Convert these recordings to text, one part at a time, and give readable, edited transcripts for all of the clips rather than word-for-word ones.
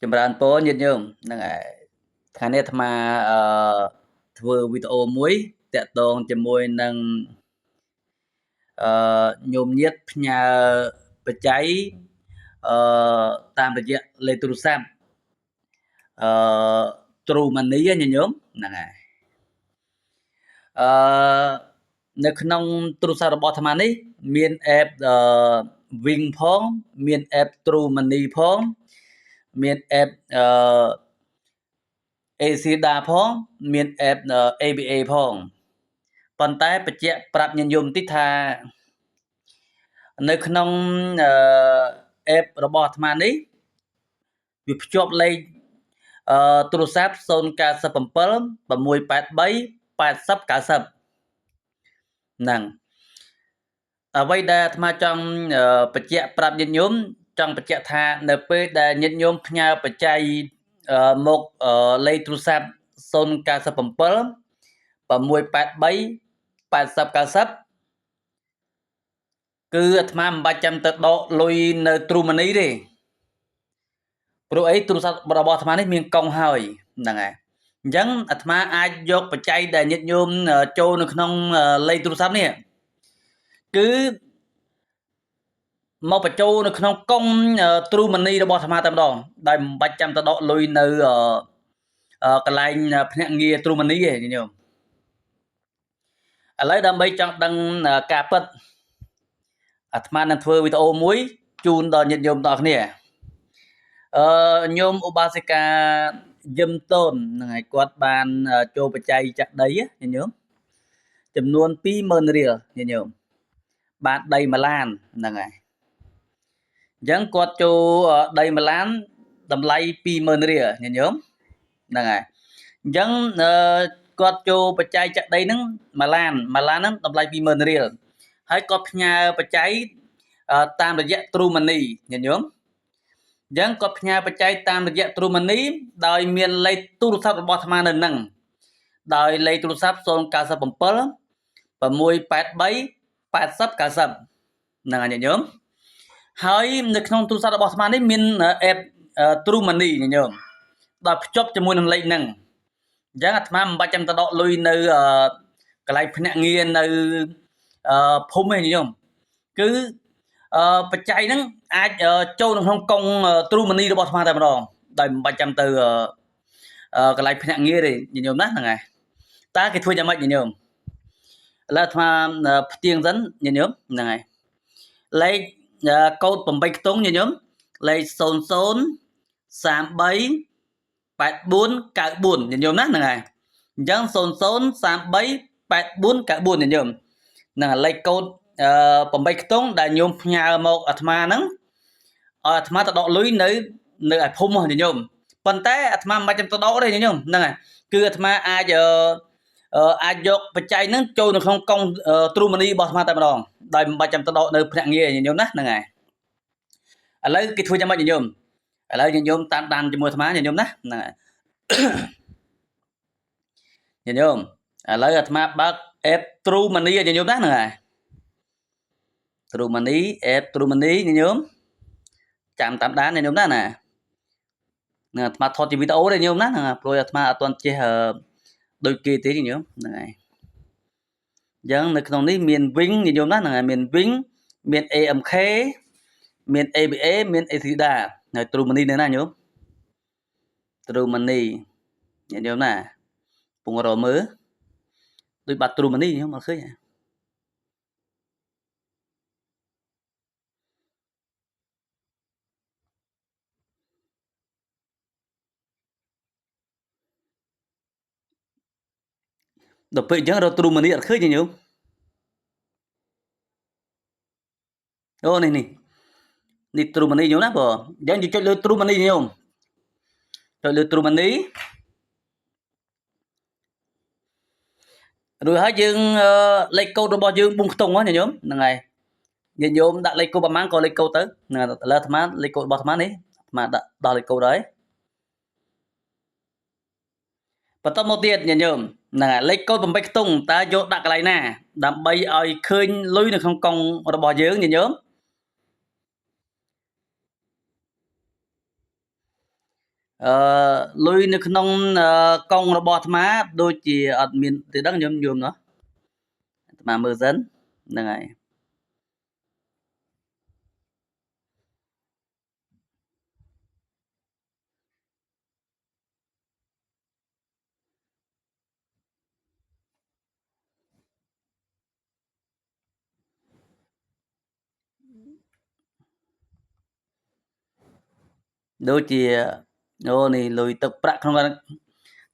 ចម្រើនពរញាតិញោមហ្នឹងហើយថ្ងៃនេះអាត្មាអឺធ្វើវីដេអូមួយតាក់ទងជាមួយនឹងអឺញោមញាតិផ្ញើបច្ច័យអឺតាមរយៈលេខទូរស័ព្ទអឺ True Money ញាតិញោមហ្នឹងហើយអឺនៅក្នុងទូរស័ព្ទរបស់អាត្មានេះមាន app អឺ Wing ផងមាន app True Money ផងមាន app អឺ ACDA ផងមាន app ABA ផងប៉ុន្តែបញ្ជាក់ប្រាប់ញាតិញោមតិចថានៅក្នុងអឺ app របស់អាត្មានេះវាភ្ជាប់លេខអឺទូរស័ព្ទ097 683 80 90ហ្នឹងអ្វីដែលអាត្មាចង់បញ្ជាក់ប្រាប់ញាតិញោមចង់បញ្ជាក់ថានៅពេលដែលញាតិញោមផ្ញើបច្ច័យមកលេខទូរស័ព្ទ097 683 80 90គឺអាត្មាមិនបាច់ចាំទៅដកលុយនៅ True Money ទេព្រោះអីទូរស័ព្ទរបស់អាត្មានេះមានកុងហើយហ្នឹងហើយអញ្ចឹងអាត្មាអាចយកបច្ច័យដែលញាតិញោមចូលនៅក្នុងលេខទូរស័ព្ទនេះគឺមកបញ្ចូលនៅក្នុងកុង True Money របស់អាត្មាតែម្ដងដោយមិនបាច់ចាំទៅដកលុយនៅកន្លែងភ្នាក់ងារ True Money ទេញាតិញោមឥឡូវដើម្បីចង់ដឹងការពិតអាត្មានឹងធ្វើវីដេអូមួយជូនដល់ញាតិញោមទាំងអស់គ្នាអឺញោមឧបាសិកាយឹមតូនហ្នឹងហើយគាត់បានចូលបច្ច័យចាក់ដីញាតិញោមចំនួន20000រៀលញាតិញោមបានដីមួយឡានហ្នឹងហើយអញ្ចឹងគាត់ចូលដីមួយឡានតម្លៃ20000រៀលញាតិញោមហ្នឹងហើយអញ្ចឹងគាត់ចូលបច្ច័យចាក់ដីហ្នឹងមួយឡានមួយឡានហ្នឹងតម្លៃ20000រៀលហើយគាត់ផ្ញើបច្ច័យតាមរយៈ True Money ញាតិញោមអញ្ចឹងគាត់ផ្ញើបច្ច័យតាមរយៈ True Money ដោយមានលេខទូរស័ព្ទរបស់អាត្មានៅនឹងដោយលេខទូរស័ព្ទ097 683 80 90ហ្នឹងហើយញាតិញោមហើយនៅក្នុងទូរស័ព្ទរបស់អាត្មានេះមាន app True Money ញាតិញោមដល់ភ្ជាប់ជាមួយនឹងលេខហ្នឹងអញ្ចឹងអាត្មាមិនបាច់ចាំទៅដកលុយនៅកន្លែងភ្នាក់ងារនៅភូមិទេញាតិញោមគឺបច្ច័យហ្នឹងអាចចូលនៅក្នុងកុង True Money របស់អាត្មាតែម្ដងដោយមិនបាច់ចាំទៅកន្លែងភ្នាក់ងារទេញាតិញោមណាហ្នឹងហើយតើគេធ្វើយ៉ាងម៉េចញាតិញោមឥឡូវអាត្មាផ្ទៀងសិនញាតិញោមហ្នឹងហើយលេខកូដ8ខ្ទង់ញាតិញោមលេខ00 33 84 94ញាតិញោមណាហ្នឹងហើយអញ្ចឹង00 33 84 94ញាតិញោមហ្នឹងលេខកូដ8ខ្ទង់ដែលញោមផ្ញើមកអាត្មាហ្នឹងឲ្យអាត្មាទៅដកលុយនៅឯភូមិញាតិញោមប៉ុន្តែអាត្មាមិនបាច់ចាំទៅដកទេញាតិញោមហ្នឹងហើយគឺអាត្មាអាចអាចយកបច្ច័យហ្នឹងចូលនៅក្នុងកុង True Money របស់អាត្មាតែម្ដងដោយមិនបាច់ចាំទៅដកនៅភ្នាក់ងារញាតិញោមណាហ្នឹងហើយឥឡូវគេធ្វើយ៉ាងម៉េចញាតិញោមឥឡូវញាតិញោមតាមដានជាមួយអាត្មាញាតិញោមណាហ្នឹងហើយញាតិញោមឥឡូវអាត្មាបើក app True Money ញាតិញោមណាហ្នឹងហើយ True Money app True Money ញាតិញោមចាំតាមដានញាតិញោមណាណានឹងអាត្មាថតជាវីដេអូទេញោមណាហ្នឹងព្រោះអាត្មាអត់ទាន់ចេះដូចគេទេញោមហ្នឹងហើយអញ្ចឹងនៅក្នុងនេះមាន Wing ញាតិញោមណាហ្នឹងហើយមាន Wing មាន AMK មាន ABA មាន ACDA ហើយ True Money នៅណាញោម True Money ញាតិញោមណាពងរមើលដូចបាត់ True Money ញោមអត់ឃើញដល់ពេលអញ្ចឹងរក True Money អត់ឃើញទេញោមអូនេះនេះនេះ True Money ញោមណាបងអញ្ចឹងយើងចុចលើ True Money ញោមចុចលើ True Money រួចហើយយើងលេខកូដរបស់យើង4ខ្ទង់ហ្នឹងញោមហ្នឹងហើយញាតិញោមដាក់លេខកូដប្រហែលក៏លេខកូដទៅហ្នឹងឥឡូវអាត្មាលេខកូដរបស់អាត្មានេះអាត្មាដាក់ដល់លេខកូដហើយបន្តមកទៀតញាតិញោមហ្នឹងហើយលេខកូដ8ខ្ទង់តើយកដាក់កន្លែងណាដើម្បីឲ្យឃើញលុយនៅក្នុងកុងរបស់យើងញាតិញោម អឺលុយនៅក្នុងកងរបស់អាត្មាដូចជាអត់មានទេដឹងញោមញោមណោះអាត្មាមើលសិនហ្នឹងហើយដូចជាអូនេះលុយទឹកប្រាក់ក្នុង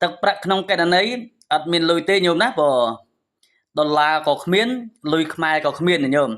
ទឹកប្រាក់ក្នុងកណន័យអត់មានលុយទេញោមណាព្រោះដុល្លារក៏គ្មានលុយខ្មែរក៏គ្មានញោម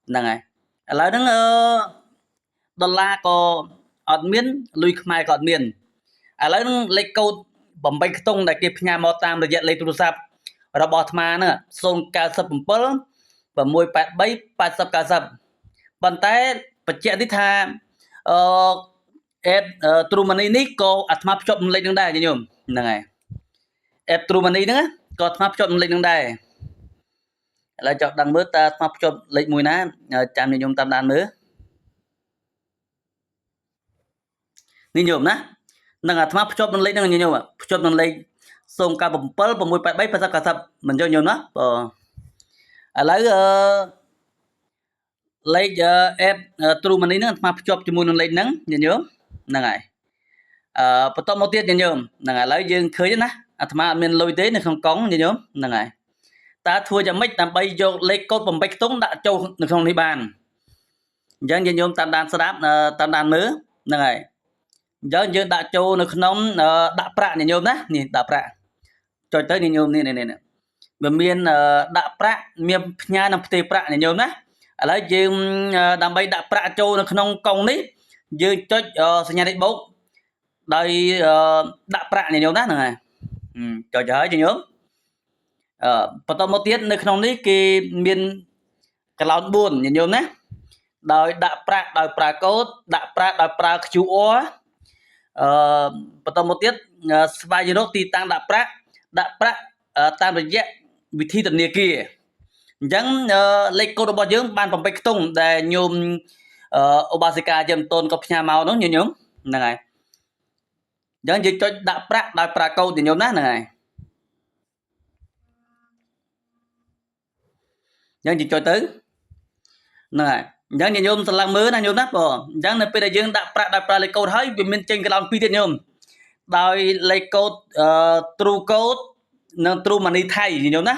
ហ្នឹងហើយឥឡូវហ្នឹងអឺដុល្លារក៏អត់មានលុយខ្មែរក៏អត់មានឥឡូវហ្នឹងលេខកូដ8ខ្ទង់ដែលគេផ្ញើមកតាមរយៈលេខទូរស័ព្ទរបស់អាត្មាហ្នឹង097 683 80 90ប៉ុន្តែបញ្ជាក់នេះថាអឺ app True Money នេះក៏អាត្មាភ្ជាប់នឹងលេខនឹងដែរញោមហ្នឹងហើយ app True Money ហ្នឹងក៏អាត្មាភ្ជាប់នឹងលេខនឹងដែរឥឡូវចង់ដឹងមើលតើអាត្មាភ្ជាប់លេខមួយណាចាំញោមតាមដានមើលនេះញោមណានឹងអាត្មាភ្ជាប់នឹងលេខហ្នឹងញោមភ្ជាប់នឹងលេខ097 683 80 90មិនយល់ញោមណាបើឥឡូវអឺលេខ app True Money ហ្នឹងអាត្មាភ្ជាប់ជាមួយនឹងលេខហ្នឹងញោមហ្នឹងហើយអឺបន្តមកទៀតញោមហ្នឹងហើយឥឡូវយើងឃើញណាអាត្មាអត់មានលុយទេនៅក្នុងកង់ញោមហ្នឹងហើយតើធ្វើយ៉ាងម៉េចដើម្បីយកលេខកូដ8ខ្ទង់ដាក់ចូលនៅក្នុងនេះបានអញ្ចឹងយើងញោមតាមដានស្ដាប់តាមដានមើលហ្នឹងហើយអញ្ចឹងយើងដាក់ចូលនៅក្នុងដាក់ប្រាក់ញោមណានេះដាក់ប្រាក់ចុចទៅញោមនេះនេះនេះវាមានដាក់ប្រាក់មានផ្ញើនិងផ្ទេរប្រាក់ញោមណាឥឡូវយើងដើម្បីដាក់ប្រាក់ចូលនៅក្នុងកង់នេះយើងចុចសញ្ញាលេខបូកដោយដាក់ប្រាក់ញោមណាហ្នឹងហើយចុចហើយញោមអឺបន្តមកទៀតនៅក្នុងនេះគេមានកឡោន4ញោមណាដោយដាក់ប្រាក់ដោយប្រើកូដដាក់ប្រាក់ដោយប្រើ QR អឺបន្តមកទៀតស្វែងរកទីតាំងដាក់ប្រាក់ដាក់ប្រាក់តាមរយៈវិធីធនាគារអញ្ចឹងលេខកូដរបស់យើងបាន8ខ្ទង់ដែលញោមឧបាសិកាយើងតូនក៏ផ្ញើមកនោះញោមហ្នឹងហើយអញ្ចឹងយើងចុចដាក់ប្រាក់ដោយប្រើកូដញោមណាហ្នឹងហើយអញ្ចឹងយើងចុចទៅហ្នឹងហើយអញ្ចឹងញោមស្រឡឹងមើលណាញោមណាបងអញ្ចឹងនៅពេលដែលយើងដាក់ប្រាក់ដោយប្រើលេខកូដហើយវាមានចេញកន្លងពីរទៀតញោមដោយលេខកូដ True Code និង True Money ថៃញោមណា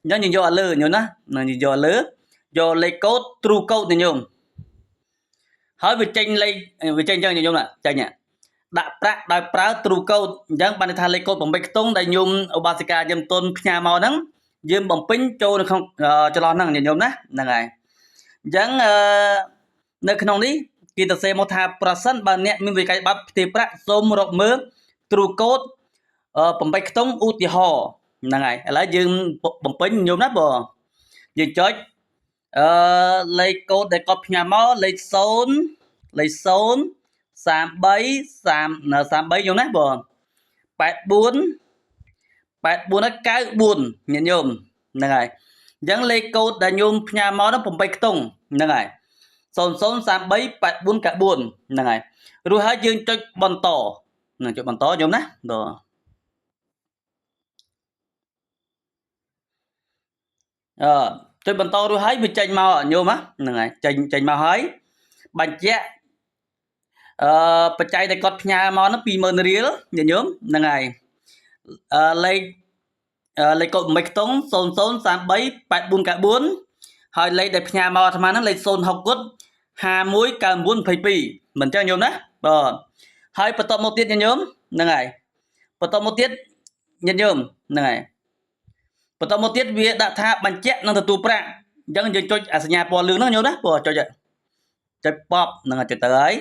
អញ្ចឹងយើងយកឲ្យលើញោមណានឹងយើងយកឲ្យលើយកលេខកូដ True Code ញោមហើយវាចេញលេខវាចេញអញ្ចឹងញោមណាចេញដាក់ប្រាក់ដោយប្រើ True Code អញ្ចឹងបានន័យថាលេខកូដ8ខ្ទង់ដែលញោមឧបាសិកាយើងតុនផ្ញើមកហ្នឹងយើងបំពេញចូលនៅក្នុងចន្លោះហ្នឹងញោមណាហ្នឹងហើយអញ្ចឹងអឺនៅក្នុងនេះគេសរសេរមកថាប្រសិនបើអ្នកមានវិក័យប័ត្រផ្ទេរប្រាក់សូមរកមើល True Code 8ខ្ទង់ឧទាហរណ៍ហ្នឹងហើយឥឡូវយើងបំពេញញោមណាបងយើងចុចអឺលេខកូដដែលគាត់ផ្ញើមកលេខ0លេខ0 33 33ញោមណាបង84 84ហើយ94ញាតិញោមហ្នឹងហើយអញ្ចឹងលេខកូដដែលញោមផ្ញើមកនោះ8ខ្ទង់ហ្នឹងហើយ0033 8494ហ្នឹងហើយរួចហើយយើងចុចបន្តនឹងចុចបន្តញោមណាបាទអឺចុចបន្តរួចហើយវាចេញមកញោមហ្នឹងហើយចេញចេញមកហើយបញ្ជាក់អឺបច្ច័យដែលគាត់ផ្ញើមកនោះ20000រៀលញាតិញោមហ្នឹងហើយអឺលេខលេខកូដ1ខ្ទង់0033 8494ហើយលេខដែលផ្ញើមកអាត្មាហ្នឹងលេខ06គុត5199មិនចឹងញោមណាបាទហើយបន្តមកទៀតញាតិញោមហ្នឹងហើយបន្តមកទៀតញាតិញោមហ្នឹងហើយបន្តមកទៀតវាដាក់ថាបញ្ជាក់នឹងទទួលប្រាក់អញ្ចឹងយើងចុចអាសញ្ញាពណ៌លឿងហ្នឹងញោមណាព្រោះចុចចុចប៉បហ្នឹងចុចទៅហើយ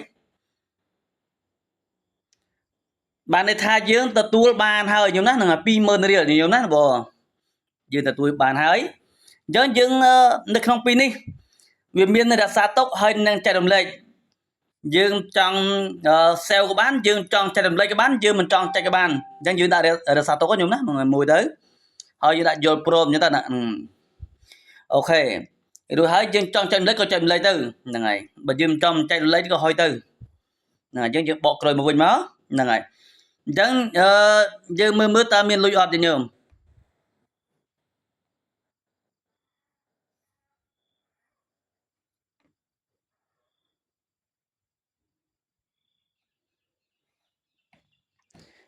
បានន័យថាយើងទទួលបានហើយញោមណានឹង20000រៀលញោមណាបងយើងទទួលបានហើយអញ្ចឹងយើងនៅក្នុងពីនេះវាមានរក្សាទុកហើយនឹងចែករំលែកយើងចង់សេវក៏បានយើងចង់ចែករំលែកក៏បានយើងមិនចង់ចែកក៏បានអញ្ចឹងយើងដាក់រក្សាទុកញោមណាមួយទៅហើយយើងដាក់យល់ព្រមអញ្ចឹងទៅណាអូខេរួចហើយយើងចង់ចែករំលែកក៏ចែករំលែកទៅហ្នឹងហើយបើយើងមិនចង់ចែករំលែកក៏ហុយទៅហ្នឹងហើយអញ្ចឹងយើងបកក្រោយមកវិញមក ហ្នឹងហើយអញ្ចឹងអឺយើងមើលមើលតើមានលុយអត់ទេញោម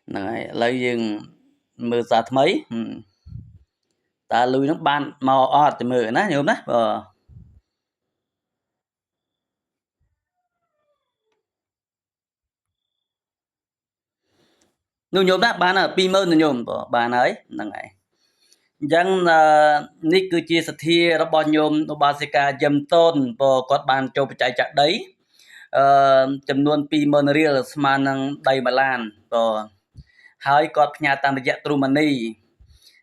ហ្នឹងហើយឥឡូវយើងមើលសារថ្មីតើលុយហ្នឹងបានមកអត់ទៅមើលណាញោមណាបាទនោះញោមណាបាន20000ញោមបានហើយហ្នឹងហើយអញ្ចឹងនេះគឺជាសទ្ធារបស់ញោមឧបាសិកាយឹមតូនព្រោះគាត់បានចូលបច្ច័យចាក់ដីចំនួន20000រៀលស្មើនឹងដី1ឡានព្រោះហើយគាត់ផ្ញើតាមរយៈទ្រូម៉ានី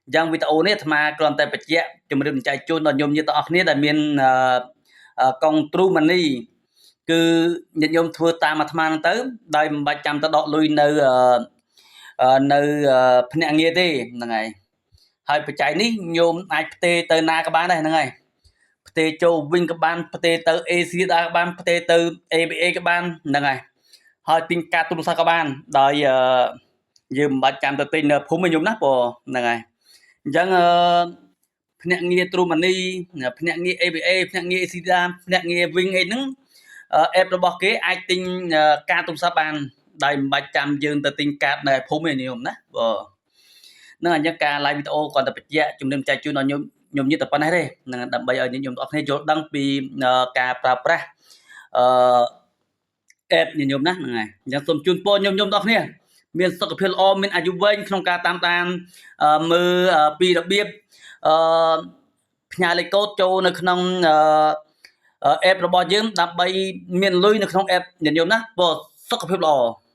អញ្ចឹងវីដេអូនេះអាត្មាគ្រាន់តែបញ្ជាក់ជំរាបចែកជូនដល់ញោមញាតិទាំងអស់គ្នាដែលមានកងទ្រូម៉ានីគឺញាតិញោមធ្វើតាមអាត្មាហ្នឹងទៅដោយមិនបាច់ចាំទៅដកលុយនៅភ្នាក់ងារទេហ្នឹងហើយហើយបច្ច័យនេះញោមអាចផ្ទេរទៅណាក៏បានដែរហ្នឹងហើយផ្ទេរចូលវិញក៏បានផ្ទេរទៅ AC ដែរក៏បានផ្ទេរទៅ ABA ក៏បានហ្នឹងហើយហើយទិញកាតទូរស័ព្ទក៏បានដោយយើងមិនបាច់ចាំទៅទិញនៅភូមិទេញោមណាព្រោះហ្នឹងហើយអញ្ចឹងភ្នាក់ងារទ្រូម៉ានីភ្នាក់ងារ ABA ភ្នាក់ងារ ACDA ភ្នាក់ងារវិញអីហ្នឹងអេបរបស់គេអាចទិញកាតទូរស័ព្ទបានដោយមិនបាច់ចាំយើងទៅទិញកាតនៅភូមិទេញោមណាព្រោះហ្នឹងអញ្ចឹងការ live វីដេអូគ្រាន់តែបញ្ជាក់ជំរាបចែកជូនដល់ញោមញោមញាតិតែប៉ុណ្ណេះទេហ្នឹងដើម្បីឲ្យញាតិញោមទាំងអស់គ្នាយល់ដឹងពីការប្រើប្រាស់អឺអេបញាតិញោមណាហ្នឹងហើយអញ្ចឹងសូមជូនពរញោមញោមទាំងអស់គ្នាមានសុខភាពល្អមានអាយុវែងក្នុងការតាមដានមើលពីរបៀបអឺផ្ញើលេខកូដចូលនៅក្នុងអេបរបស់យើងដើម្បីមានលុយនៅក្នុងអេបញាតិញោមណាព្រោះសុខភាពល្អ។